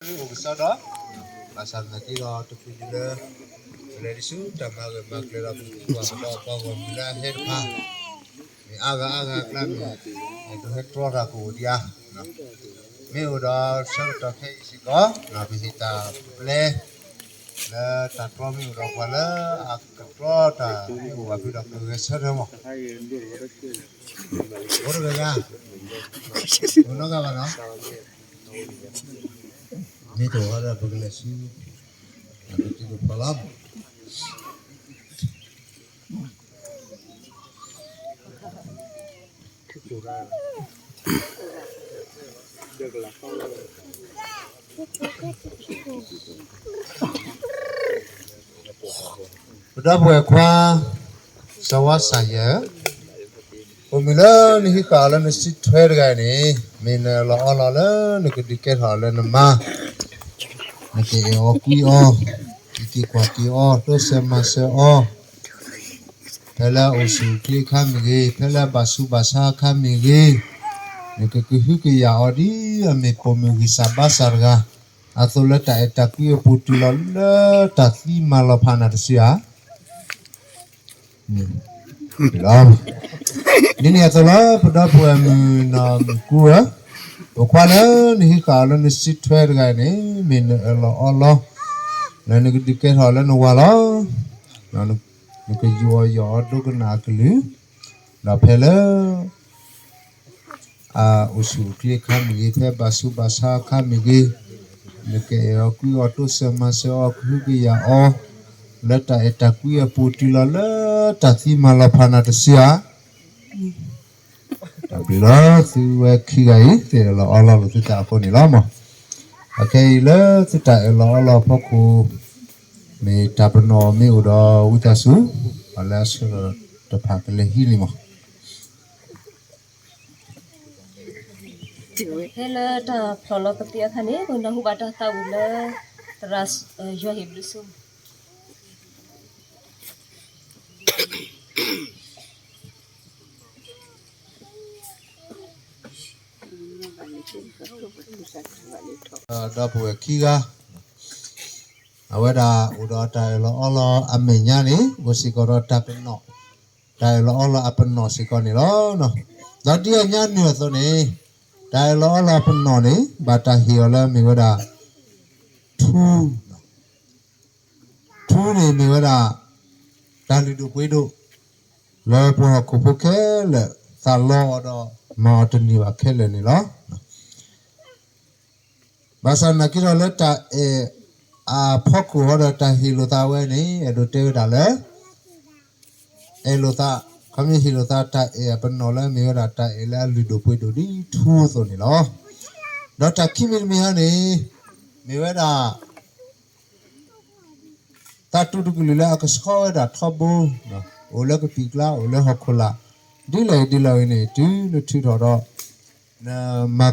အိၣ်ကစီဒီ, ဘၣ်ဆၣ်သနာ်က့ဒီးတချုးလၢ ပလဲၤဒံးဆူတၢ်မၤဂၢၢ်မၤကျၢၤဒီး ပကသံကွၢ်ကဒီးပှၤဂီၢ်မုၢ်လၢအဟဲတဖၣ်, မ့ၢ်အါဂၤအါဂၤအကျါမ့ၢ် အဲၣ်ဒိးဟဲတြီတၢ်ကအိၣ်ဒံးဧါ, မ့ၢ်အိၣ်ဒီးဆၢကတီၢ်ခဲအံၤစ့ၢ်ကီး ပဟ့ၣ်တၢ်ပျဲ လၢတၢ်တြီမ့ၢ်အိၣ်ဒီးပှၤလၢအကတြီတၢ်မ့ၢ်အိၣ်ဘၣ်ဖဲဒီးကဂဲၤဆၢထၢၣ်မး, အိၣ်တဂၤဂၤ, အိၣ်နီတဂၤဘၣ်နီၤ, မ့ၢ်တအိၣ်ဒီးပကလဲၤဆူ တၢ်တထံၣ်တဖီလီၤ. ပဒီပုၢ်ဝဲၢ်ခွါ စီၤဝါစၢ်ယဲၢ်, ပမုၢ်လၢနဟံးဃာ်အီၤလၢနစုထွဲတဂၤန့ၣ် မ့ၢ်နအၢၣ်လီၤအီလီၤလၢနကဒုးကဲထီၣ်လၢနမါ, နကအဲၣ်အီၤကွံအီၤ, နက့ၤကွၢ်က့ၤအီၤ, တိစၢၤမၤစၢၤအီၤ ဖဲလၢအအိၣ်ဆူၣ်အိၣ်ချ့အခါမ့ၢ်ဂ့ၤ, ဖဲလၢအဘၣ်ဆူးဘၣ်ဆါအခါမ့ၢ်ဂ့ၤ, နကကဟုကယာ်အီၤဒ်အမ့ၢ်ပိာ်မုၣ်ဂံၢ်စၢ်ဘါစၢ်တဂၤ, အသိးလၢတၢ်အဲၣ်တၢ်ကွံအပူၤတုၤလီၤလၢတၢ်သံမၤလီၤဖးနၤတစုဧါ. ဒ်န့ၣ်အသိးလီၤ ပဒီပုၢ်ဝဲၢ်မုၣ်နီၢ်မုၢ်ကူဧၢ, ပိာ်ခွါလၢနဟံးဃာ်အီၤလၢနစုထွဲတဂၤန့ၣ် မ့ၢ်နအၢၣ်လီၤအီလီၤ လၢနကဒုးကဲထီၣ်လၢနဝၤလီၤ. နကယူးယီၣ်အီၤဒိကနၣ်အကလုၢ်, ဒီးဖဲလၢ အအိၣ်ဆူၣ်အိၣ်ချ့အခါမ့ၢ်ဂ့ၤ, ဖဲဘၣ်ဆူးဘၣ်ဆါအခါမ့ၢ်ဂ့ၤ, နကအဲၣ်အီၤကွံအီၤ, တိစၢၤမၤစၢၤအီၤ, ကဟုကယာ်အီၤ, လၢတၢ်အဲၣ်တၢ်ကွံအပူၤတုၤလီၤလၢတၢ်သံမၤလီၤဖးနၤတစုဧါ. တၢ်ဘျုးလီၤ. သုဝဲခံဂၤအံၤ သုအၢၣ်လီၤအီလီၤလိာ်သုသးအဃိန့ၣ်လီၤ. အခဲအံၤလၢသုတၢ်အၢၣ်လီၤအီလီၤအဖီခိၣ်, မ့ၢ်တၢ်ပနီၣ်မ့ၢ်အိၣ်ဒီးဝံသးစူၤ, ပှၤလၢအဆၢထၢၣ်တဖၣ်ကလဲၤဟံးန့ၣ်မး. ဖဲလၢတၢ်ဖျီၣ်လီၤကသံၣ်အခါန့ၣ် ပနၢ်ဟူဘၣ်တၢ်သးဝံၣ်လၢ သရၣ်ယွၤဟ့ၣ်ဘျုးဆူ ဒီပုၢ်ဝဲၢ်ခံဂၤ, အဝဲဒၣ်အိၣ်ဒီးတၢ်အၢၣ်လီၤအီလီၤအမဲာ်ညါန့ၣ် အိၣ်စ့ၢ်ကီးဒီးတၢ်ပနီၣ်, တၢ်အၢၣ်လီၤအီလီၤအပနီၣ်စ့ၢ်ကီးန့ၣ်လီၤ. ဒီးဒ်အညါနုာ်အသိးန့ၣ်, တၢ်အၢၣ်လီၤအီလီၤအပနီၣ်န့ၣ် ဘၣ်တၢ်ဟ့ၣ်အီၤလၢမ့ၢ်ဝဲဒၣ် ထူ ထူန့ၣ်မ့ၢ်ဝဲဒၣ် တၢ်လုၢ်ဒိၣ်ပှ့ၤဒိၣ် လၢပှၤဟီၣ်ခိၣ်ဖိခဲလၢာ် သးလီအီၤဒီးမၤအီၤတန့ၢ်ဘၣ်ခဲလၢာ်န့ၣ်လီၤ. ဘၣ်ဆၣ်သနာ်က့ဒီးလၢတၢ်အဲၣ်အဖီခိၣ်ဃီဒီးတၢ်ဟ့ၣ်လိာ်သးဝဲန့ၣ် အဲၣ်ဒိးတဲဝဲဒၣ်လၢ အဲၣ်လိာ်သး, ခီမ့ၢ်ဟ့ၣ်လိာ်သးတၢ်အဲၣ်အပနီၣ်လၢမ့ၢ်ဝဲဒၣ်တၢ်အဲၣ်လၢအလုၢ်ဒိၣ်ပှ့ၤဒိၣ်ဒ်ထူအသိးန့ၣ်လီၤ. ဒီးတၢ်ခံမံၤတမံၤဟီန့ၣ် မ့ၢ်ဝဲဒၣ် သးတူၢ်တကလုာ်လၢအကဆှီဝဲဒၣ်ထီဘိ, အိၣ်လၢကပံာ်ကျါ အိၣ်လၢဟီၣ်ခိၣ်လာ်, ဒ်လဲၣ်ဂ့ၤဒ်လဲၣ်ဂ့ၤန့ၣ် တုၤနထုးထီၣ်ဒီး နမၤ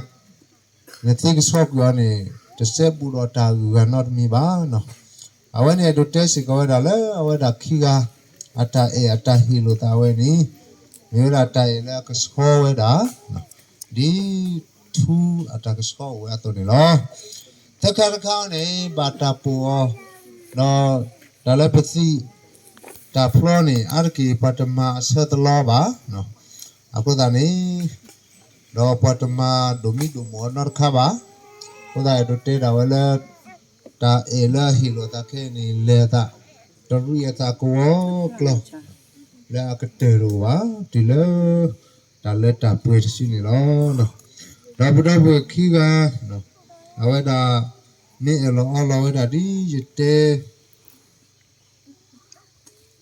နသ့ကဆှီကွံာ်အီၤန့ၣ် တစဲဘူးဒီးတၢ်ဂုၤဂၤနီတမံၤဘၣ်. အဝဲန့ၣ်အဲၣ်ဒိးတဲစ့ၢ်ကီးဝဲဒၣ်လၢအဝဲဒၣ်ခံဂၤ အတၢ်အဲၣ်အတၢ်ဟ့ၣ်လိာ်သးဝဲန့ၣ် မ့ၢ်ဝဲဒၣ်တၢ်အဲၣ်လၢအကဆှီဝဲဒၣ် ဒ်ထူအတၢ်ကဆှီအိၣ်ဝဲအသိးန့ၣ်လီၤ. သၢခါတခါန့ၣ် ဘၣ်တၢ်ပိာ်အီၤ ဒီးတၢ်လၢပသံး တၢ်ဖျီန့ၣ် အါတက့ၢ်ပှၤတမၤအဆၢသလီဘၣ်. အဃိသတးန့ၣ် ဒီးပှၤတမၤဒိၣ်မံဒိၣ်မုၢ်အီၤနီတခါဘၣ်. အဃိသတးအဲၣ်ဒိးတဲဒၣ်ဝဲလၢ တၢ်အဲၣ်လၢအဟ့ၣ်လိာ်သးခဲအံၤန့ၣ် လဲၤအသး တရံးအသးကဝီၤကျီၢ် လၢအကတၢၢ်တအိၣ်ဘၣ် တုၤလၢ တၢ်လၢတၢ်ပှဲၤတစုန့ၣ်လီၤ. ဒီးပဒီပုၢ်ဝဲၢ်ခံဂၤ အဝဲဒၣ် မ့ၢ်အၢၣ်လီၤအီလီၤဝဲဒၣ်ဒ်ယတဲ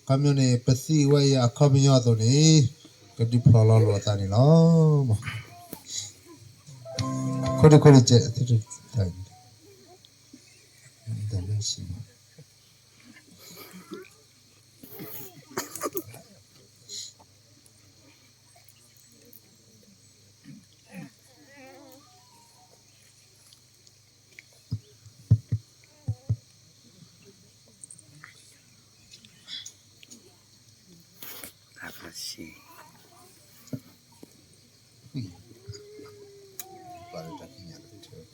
ခီပညီန့ၣ် ပသံးဝဲအံၤအခီပညီအသိးန့ၣ် ကဒုးဖျီၣ်လီၤလိာ်အသးန့ၣ်လီၤ. ခိၣ်ဒုခိၣ်ဒုကဲး တၢ်လၢဆံးမး အဆံး ပာ်လၢတၢ်သ့ၣ်ညါလၢထၢ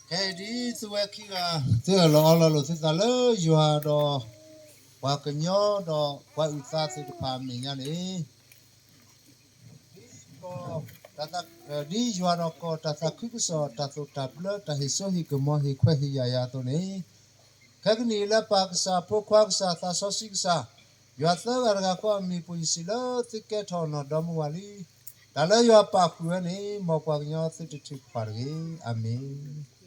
ခဲအံၤဒ်သုဝဲခံဂၤ သုအၢၣ်လီၤအီလီၤလိာ်သုသးလၢယွၤဒီး ပှၤကညီဒီးပှၤအုၣ်သးသ့ၣ်တဖၣ်အမဲာ်ညါန့ၣ်, ဒ်ယွၤဒီးကီၢ်တၢ်သးခုကစီၣ် တၢ်သိၣ်တၢ်ဘျၢ တၢ်ဟ့ၣ်စိဟ့ၣ်ကမီၤ ဟ့ၣ်ခွဲးဟ့ၣ်ယာ်ယၤအသိးန့ၣ်, ခဲကနံၣ်အံၤလၢပၢ်ကစၢ် ဖိခွါကစၢ် သးစီဆှံကစၢ်, ယွၤသၢဂၤတဂၤဃီအမံၤပူၤ ယစံးလၢသုကဲထီၣ်နီၢ်ဒီမါဝၤလံ. တၢ်လၢယွၤပာ်ဃုာ်ဝဲန့ၣ် မ်ပှၤကညီသုတထုးဖးတဂ့ၤ. အၤမ့ၣ်.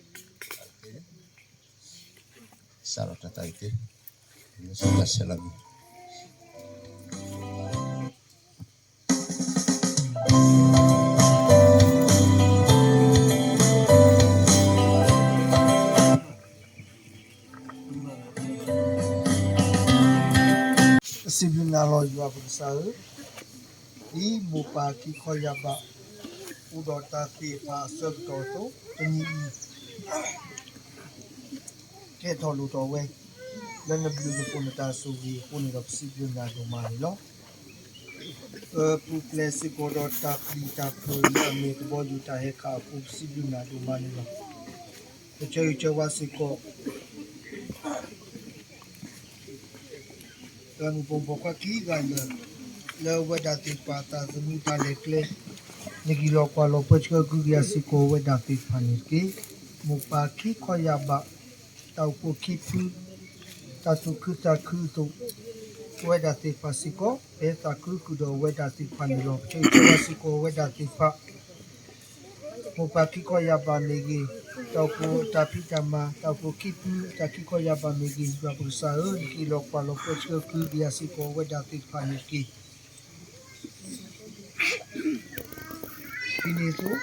စးထီၣ်တၢ်သးအံၤသ့, ဆဲးလီၤမံၤ စံးဘျုးနၤလီၤယွၤပကစၢ်ဧၢ, ဒ်မိၢ်ပၢ်ခံခီယၢ်ဘး အိၣ်ဒီးတၢ်သ့ၣ်တဖၣ်အဆၢကတီၢ်အသိး တနံၤအံၤ ကဲထီၣ်လိၣ်ထီၣ်ဝဲ လၢနဘျုးနဖှိၣ်နတၢ်ဆိၣ်ဂ့ၤအဃိန့ၣ်ဒီး ပစံးဘျုးနၤဒိၣ်မးန့ၣ်လီၤ. ပပူၤဖျဲးစ့ၢ်ကီးဒီးတၢ်ပျံၤတၢ်ဖုးလၢအမ့ၢ်ကဘီယူၤတၢ်ဟဲခးအဃိ ပစံးဘျုးနၤဒိၣ်မးန့ၣ်လီၤ. ပဆၢဂ့ၤဆၢဝါစ့ၢ်ကီး ပှၤမုၣ်ဖိမုၣ်ဖိခွါခံဂၤလၢာ် လၢအဝဲဒၣ်သ့ၣ်တဖၣ်အသးသမူတၢ်လဲၤကျဲ နက့ၤလီၤကွၢ်လီၤပှဲၤဆှၢကဟုကယာ်စ့ၢ်ကီးအဝဲဒၣ်သ့ၣ်တဖၣ်န့ၣ်တက့ၢ်. မိၢ်ပၢ်ခံခီယၢ်ဘး တၢ်အိၣ်ဖှိၣ်ခံဖု တၢ်သူၣ်ခုသးခုအသိး အဝဲဒၣ်သ့ၣ်တဖၣ်စ့ၢ်ကီး ပဟဲသးခုဃုာ်ဒီးအဝဲဒၣ်သ့ၣ်တဖၣ်န့ၣ်လီၤ. ပဆၢဂ့ၤဆၢဝါစ့ၢ်ကီးအဝဲဒၣ်သ့ၣ်တဖၣ် မိၢ်ပၢ်ခံခီယၢ်ဘးမ့ၢ်ဂ့ၤ, တၢ်အိၣ်ဖှိၣ်တၢ်ဖံးတၢ်မၤ တၢ်အိၣ်ဖှိၣ်ခံဖု တၢ်ခံခီယၢ်ဘးမ့ၢ်ဂ့ၤ, ယွၤပကစၢ်ဧၢ, နက့ၤလီၤကွၢ်လီၤပှဲၤဆှၢကဟုကယာ်စ့ၢ်ကီးအဝဲဒၣ်သ့ၣ်တဖၣ်န့ၣ်တက့ၢ်. ဒ်န့ၣ်အသိး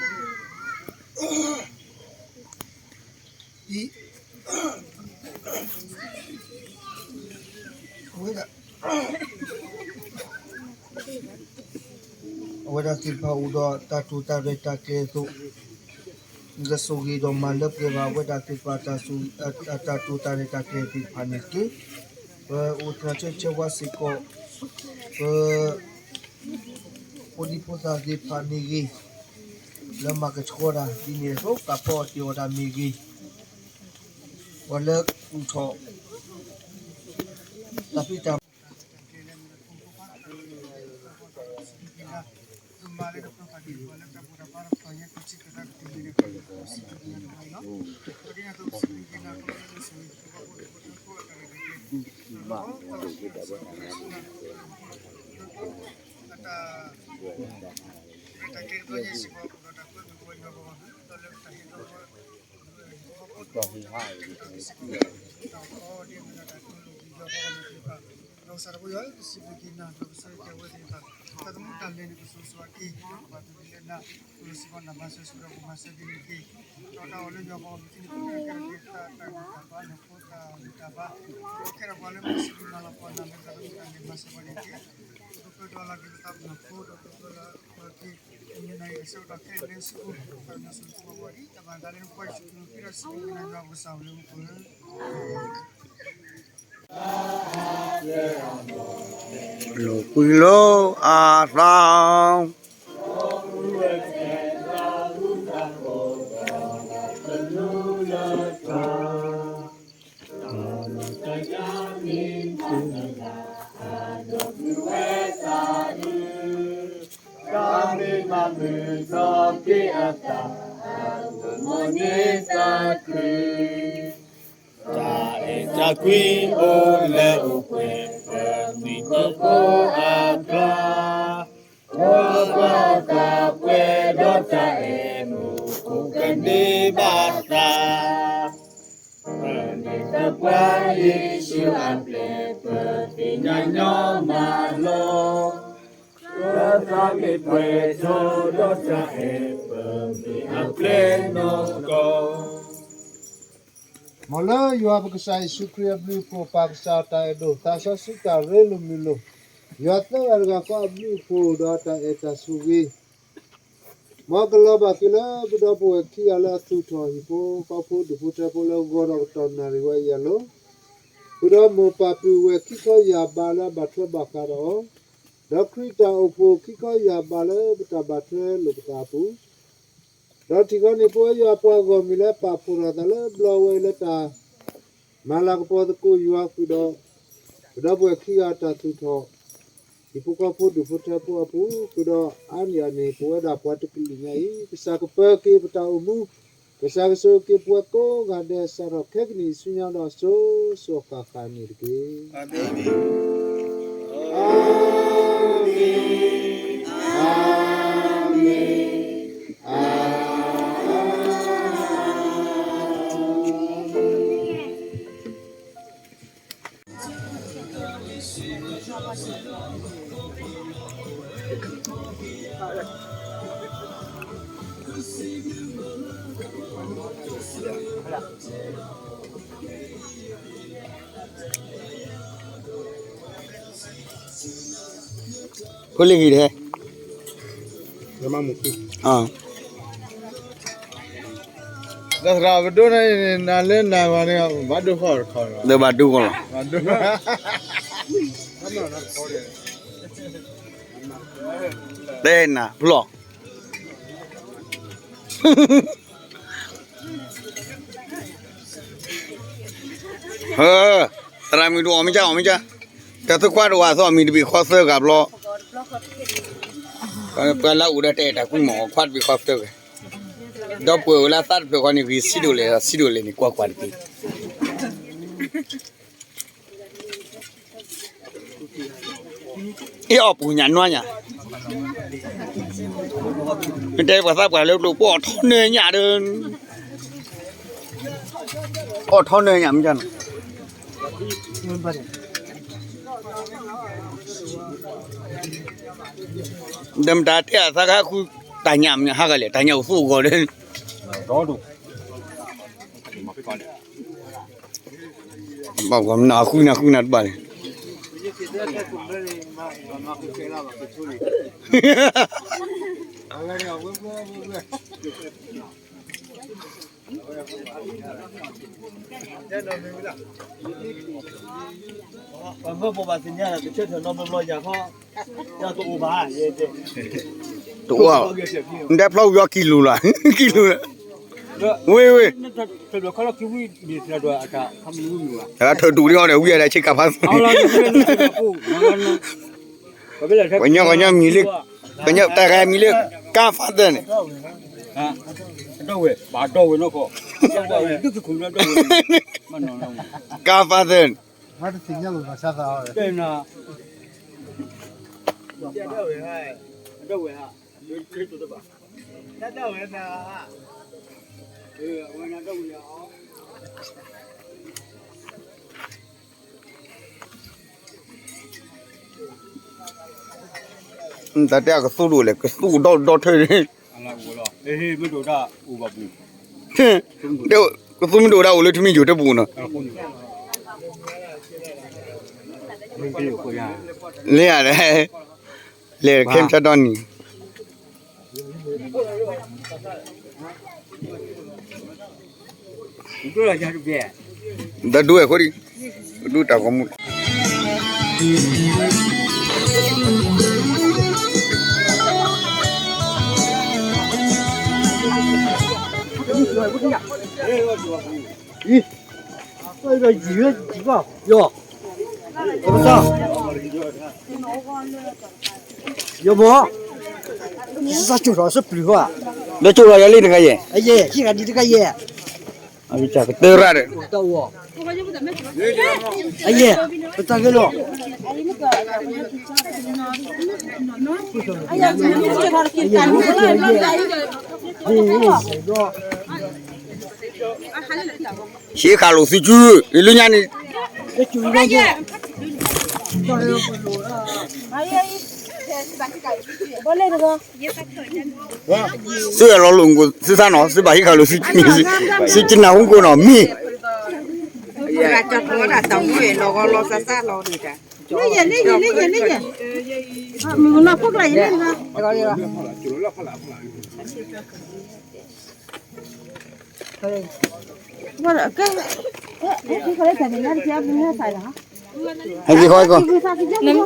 ဒ် အဝဲဒၣ် အဝဲဒၣ်သ့ၣ်တဖၣ်အိၣ်ဒီးတၢ်တိာ်တၢ်ရဲၣ်တၢ်ကျဲၤအသိး, နကဆိၣ်ဂ့ၤဒီးမၤလၢပှဲၤဘၣ် အဝဲဒၣ်သ့ၣ်တဖၣ် တၢ်တိာ်တၢ်ရဲၣ်တၢ်ကျဲၤသ့ၣ်တဖၣ်န့ၣ်တက့ၢ်. ပအိၣ်သးဆၢဆၢဝါစ့ၢ်ကီး ပ ဖိဒံဖိသၣ်သ့ၣ်တဖၣ်မ့ၢ်ဂ့ၤ, လၢမၤကဆှီတၢ်ဒ်န့ၣ်အသိး ကးဖီအီၣ်တ့ၢ်အီၣ်တၢ်မ့ၢ်ဂ့ၤ, ပှၤလၢကူၣ်ထီၣ် တၢ်ဖံးတၢ်မၤ ဒီးကစၢ်တပၢ်ယွၤ ပစံးဘျုးက့ၤနၤ ဒီးကစၢ်ယွၤဝဲသ့ၣ်တဖၣ် တၢ်သမူတၢ်လဲၤန့ၣ် ကစိၤစိၤအက့ၢ် ပဘၣ်ပလၢနၤ ပစံးဘီနၤ ဘၣ်ဆၢဆူဒီးပမၤစၢၤက့ၤန့ၣ်တက့ၢ်. ဒီးတၢ်အီၣ်လၢယွၤပှၤအီၣ်မ့ၢ်ထံန့ၣ် ကဲထီၣ်က့ၤတၢ်တၢ်ဂံၢ်တၢ်ဘါ နဖိတၢ်ဂံၢ်တၢ်ဘါ ဒီးခဲဒီးပှၤလၢမၤစၢၤဒုးနၤလီၤပှၤနၤလၢတၢ်သမူတၢ်လဲၤမၤစၢၤပှၤန့ၣ်တက့ၢ်. ပကပၢၤဒီးလီၤက့ၤပသးပနီၢ်ခိ ဒီးပကပၢၤလီၤက့ၤ ပမုၢ်နၤအံၤအဆၢကတီၢ်ခဲလၢာ်ဆူ ပတၢ်မၤစၢၤပှၤဝဲဒ် တၢ်ဘၣ်သးလၢနဖိယ့ၣ်ၡူးခရံာ်အမံၤဒီးစံးဘျုးက့ၤနၤယွၤပကစၢ်အိၣ်လၢမူခိၣ်ဧၢ လိာ်ကွံလိာ်အသး တၢ်မ့ၢ်မၤမုာ်ထီၣ်က့ၤအသး အမူမ့ၢ်သးခု တၢ်အဲၣ်တၢ်ကွံအိၣ်လၢအိၣ်ပှဲၤ ပမံၤသကိးအကျါ ပကွၢ်အသးပှဲၤဒီးတၢ်အဲၣ်မူခိၣ်ကန့ၢ်ဘၣ်သး ပမ့ၢ်သးပှၢ်ယ့ၣ်ၡူးအပျဲၢ် ပသ့ၣ်ညါညီမးလီၤ ပသးမ့ၢ်ပှဲၤထီၣ်ဒီးတၢ်အဲၣ် ပမ့ၢ်အပျဲၢ်နီၢ်ကီၢ် မ်လၢယွၤပကစၢ်ယ့ၣ်ၡူးခရံာ်အဘျုးအဖှိၣ် ပၢ်ကစၢ်တၢ်အဲၣ်ဒိၣ် သးစီဆှံတၢ်ရ့လိာ်မုာ်လိာ် ယွၤသၢဂၤတဂၤဃီအဘျုးအဖှိၣ်ဒီးတၢ်အဲၣ်တၢ်ဆိၣ်ဂ့ၤ မ်ကလီၤဘၣ်က့ၤလၢပဒီပုၢ်ဝဲၢ်ခံဂၤလၢအသူၣ်ထီၣ်ဟံၣ်ဖိဃီဖိဒူၣ်ဖိထၢဖိလၢဂီၤဒီးကတီၢ်နၣ်ရံၣ်ဝဲအံၤအလိၤ, ဃုာ်ဒီးမိၢ်ပၢ်ပုၢ်ဝဲၢ်ခံခီယၢ်ဘးလၢအဘၣ်ထွဲဘၣ်ဃးဒီးအီၤ, ဒီးခရံာ်တၢ်အိၣ်ဖှိၣ်ခံခီယၢ်ဘးလၢပတၢ်ဘၣ်ထွဲလိာ်ပသးအပူၤ ဒီးထံၣ်ဃီန့ၣ် ပဝဲယွၤပှၤဂီၢ်မုၢ်လၢပာ်ဖှိၣ်ထီၣ်သးလၢဘျီဝဲလၢတၢ် မၤလၤကပီၤသကိးယွၤဃုာ်ဒီး ပဒီပုၢ်ဝဲၢ်ခံဂၤတၢ်သူၣ်ထီၣ် ဟံၣ်ဖိဃီဖိဒူၣ်ဖိထၢဖိအပူၤ ဃုာ်ဒီးအါန့ၢ်အန့ၣ် ပဝဲဒၣ်ပှၤတကလုာ်ညါအံၤ ကစၢ်ကပၢၤက့ၤပတၢ်အိၣ်မူ ကစၢ်ကဆိၣ်ဂ့ၤက့ၤပဝဲကိးဂၤဒဲး စးထီၣ်ခဲကနံၣ်အံၤဆူညါဒီးစိၤစိၤဃၣ်ဃၣ်န့ၣ်တက့ၢ်. အၤမ့ၣ်, အၤမ့ၣ်, အၤမ့ၣ်. ဖိလံၤဂံၢ်ဒဲး, ဒီးသရၣ်ပဒိၣ်န့ၣ် နၤလၢနၤဂီၢ်န့ၣ် ဘၣ်ဒိဃီၣ်တခီလီၤ, ဒီးဘၣ်ဒိဃီၣ်လီၤ, တဲနၤဖျီၣ် သရၣ်မုၣ်တအိၣ်မ့ၢ်ကၢ် အီၣ်မ့ၢ်ကၢ်, တၢ်သခွါတဝၤသီၣ်မံၤတဘ့ၣ်ဃီသၢဂၤဘျီ, ပှၤလၢအအိၣ်ဒီးတဲတၢ်ကွံမး အီၣ်ခွါတဘ့ၣ်ဃီသၢဂၤ, ဒီပုၢ်ဝဲၢ်လၢအသးတဖျၢၣ်ဃီန့ၣ် ဂ့ၤဆံးဒိၣ်လဲၣ် ဆံးဒိၣ်လဲၣ်န့ၣ် ကွၢ်ကွၢ်တက့ၢ်. အ့ၣ် အီၣ်ပူၤညၣ်နွါညၣ်, မ့ၢ်တဲပှၤသးပှၢ်လၢကျိၤ ပအီၣ်ထီၣ်နၢညၣ်ဒီး, အီၣ်ထီၣ်နၢညၣ်မ့ၢ်ကၢ်နီၤ, ဒီးမတၤတဲအသးကဟးဃုတၢ်ညၣ်မ့ၢ်ဟးဂၤလဲၣ် တၢ်ညၣ်အိၣ်သူအဂီၢ်ဒီး ဘၣ်ကွၢ်မနုၤအဃုနၤဃုနၤတဘၣ်န့ၣ်, ပမ့ၢ်ပိာ်ဘၣ်သ့ၣ်ညါဒီး ကဆၢထၢၣ်နီတဘျီဘျီယၤခီ, ယတအိၣ်ဘၣ်, တအိၣ်, နတဲဖျီဝံၤအီၤကံၢ်လူၤလီၤ, ကံၢ်လူၤလီၤ, ဝ့ၢ်ဝ့ၢ်, ထၢၣ်ဒူၣ်ဒံးအီၤဒီး ဝံၤအဒၣ်ဆ့ကၤဖးသၢ, ကညီကညီမံၤလၢ, ကညီတၢ်ဂၤမံၤလၢ ကါဖးသၢန့ၣ်, ကါဖးသၢန့ၣ် တၢ်တဲအကသူဒိၣ်လဲၣ် ကသူဒီဒီထၢန့ၣ်, ကသူမ့ၢ်ဒိၣ်ဒၣ်အိၣ်လၢထမ့ၢ်ယိာ်တပူၤနီၤ, လၢယၤလဲၣ်, လဲၤခဲဆၢဒီနံၤ ဒီးဒိဝဲၢ်ဃိဒံး, ဒိတၢ်ဂီၤမူ ယီၤမး, စၢ်ကၠိၣ်ထီၣ်စပျုၤဃီဧါ, ဒီးကၠိၣ်ထီၣ်ယၤလံတခါယဲၢ်, အယဲၢ် ဟံးဂၤဒံးတခါယဲၢ်, ကတၢၢ်ရၣ်ဒီး, အယဲၢ် ပတၢ်ဂ့ၢ်လီၤ, ဟံးဃာ်လိာ်စုကၠူ, လၢညါန့ၣ် သုအဲၣ်လီၤလိာ်ကိၣ်သုသးနီၤ, သုဘၣ်ဟံးဃာ်လိာ်သုကၠူ, သုကၠူနၢ်ဟူကိၣ်နီၤ, မ့ၢ် လၢယဲၢ် လၢယဲၢ် လၢယဲၢ်, မုၢ်ကနီၤဖိကျါယဲၢ်န့ၣ်တဂၤ, ကဲ, ကဲ, ကဲ, ကဲ, ဟဲက့ၤဃီ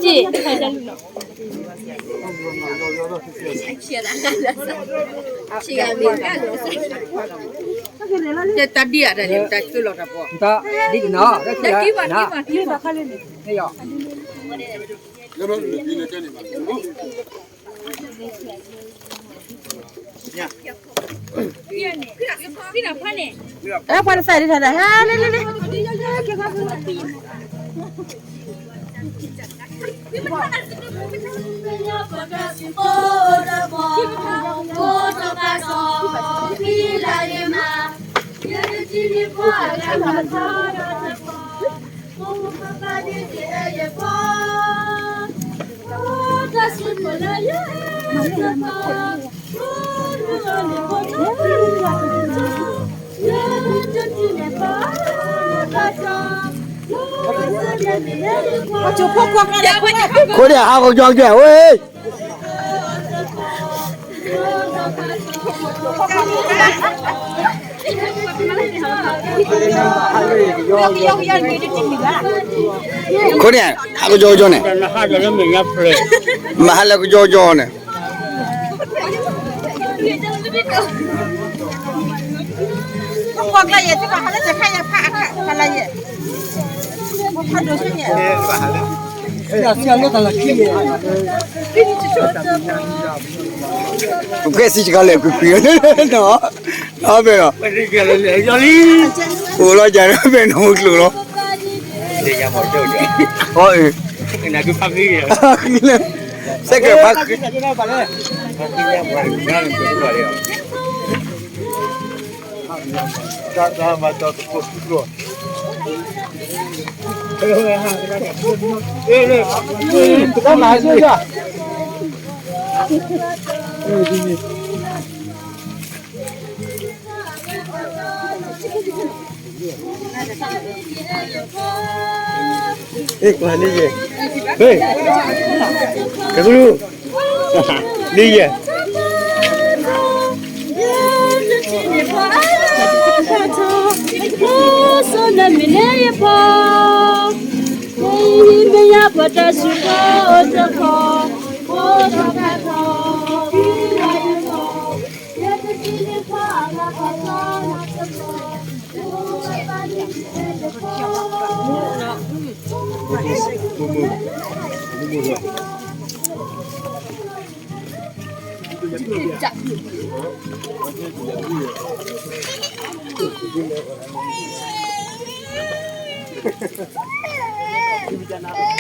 ကီး, တၢ်ဒ်အံၤတၢ်လၢတၢ်ကၢလီၤတၢ်ပီ, တၢ်ဒ်တနီၤ, တၢ်ကၢလီၤ, Khối này hao còn giòn kìa, ôi. ခိန့ၣ် ဟးကယီကယီန့ၣ်, မ့ၢ်ဟးလၢကယီကယီန့ၣ်, ပကဲစံးစကါလဲၣ်ကွံာ်ကွံာ်နီၤ, အဖဲနီၤ, အိၣ်လီၤယၤဖဲနီၤ မူကျိၤလီၤ, စဲကဖး,